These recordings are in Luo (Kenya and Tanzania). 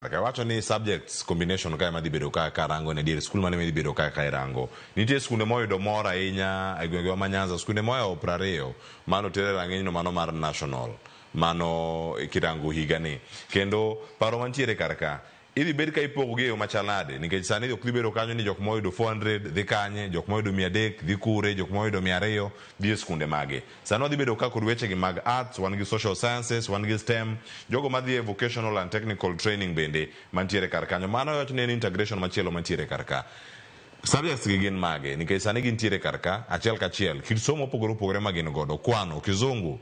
Wacho ni subjects combination kae madhi bedo ka karango ne dier skul mane madhi bedo ka ka irango. Nitie skunde moyudo mor ahinya e gwengewa ma Nyanza, skunde moyawo 20 mano tere rang'iny no mano mar national mano kirango higani. Kendo paro mantiere kar ka idhi bed ka ipogo gi e yo machal nade nikech sani ok dhi bedo kanyo ni jok moyudo 400 dhi kanye, jok moyudo 300 dhi kure, jok moyudo 200 dhi e skunde mage. Sani wadhi bedo ka kod weche gi mag arts, wan gi social sciences, wan gi STEM, jogo madhi e vocational and technical training bende mantiere kar kanyo. Mano wach ni en integration machielo mantiere kar ka. Subjects gi gin mage nikech sani gintiere kar ka achiel kachiel kit somo mopogore opogore ma gin godo kwano, kizungu,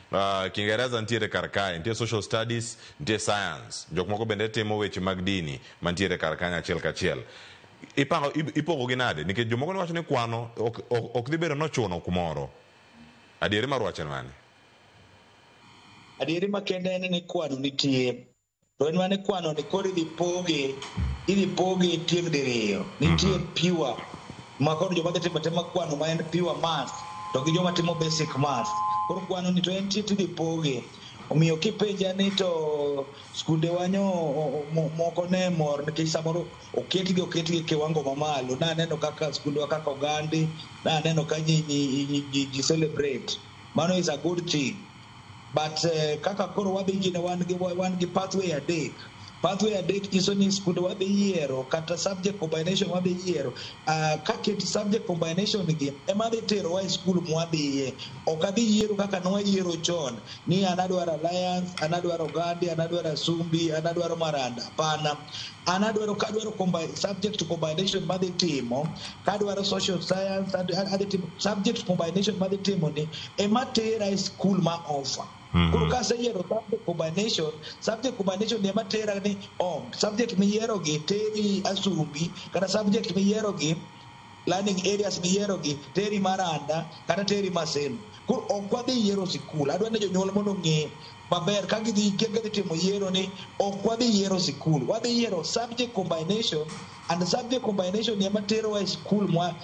Kiingereza nitiere kar kae, nitie social studies, nitie science. Jok moko bende timo weche mag dini mantiere kar kanyo achiel kachiel. Ipango ipogo gi nade nikech jomoko ne wacho ni kwano ok dhi bedo nochuno kumoro. Adieri mar wach en mane? Adieri makende en ni kwano nitie. To en mana kwano ni koro idhi poge tieng' diriyo. Nitie pure ma koro joma dhi timo atima kwano ma en pure math to gi joma timo basic math. Koro kwano ni to entie tidhi poge. Omiyo kipenja ni to skunde wa nyo moko ne mor nikech samoro oketgi e kiwango mamalo. Naneno kaka skundewa kaka Ogandi, naneno ka ji celebrate. Mano is a good thing. But kaka koro wadhi gine wan gi pathway adek. Pathway adek nyiso ni skunde wadhi yiero kata subject combination wadhi yiero. Kaket subject combination gi ema dhi terowa e skul mwadhiye. Ok adhi yiero kaka nwayiero chon ni an adwaro Alliance, an adwaro Ogandi, an adwaro Asumbi, an adwaro Maranda. Hapana. An adwaro kadwaro subject combination madhi timo, kadwaro social science, adhi timo subject combination madhi timo ni ema tera e skul ma offer. Koro kaseyiero subject combination ema tera ni oh, subject miyiero gi teri Asumbi kata subject miyiero gi learning areas miyiero gi teri Maranda kata teri Maseno. Koro ok wadhi yiero sikul. Adwa ni jonyuol mondo ong'e maber ka gidhi timo yiero ni ok wadhi yiero sikul. Wadhi yiero subject combination and subject combination ema terowa e sikul mwa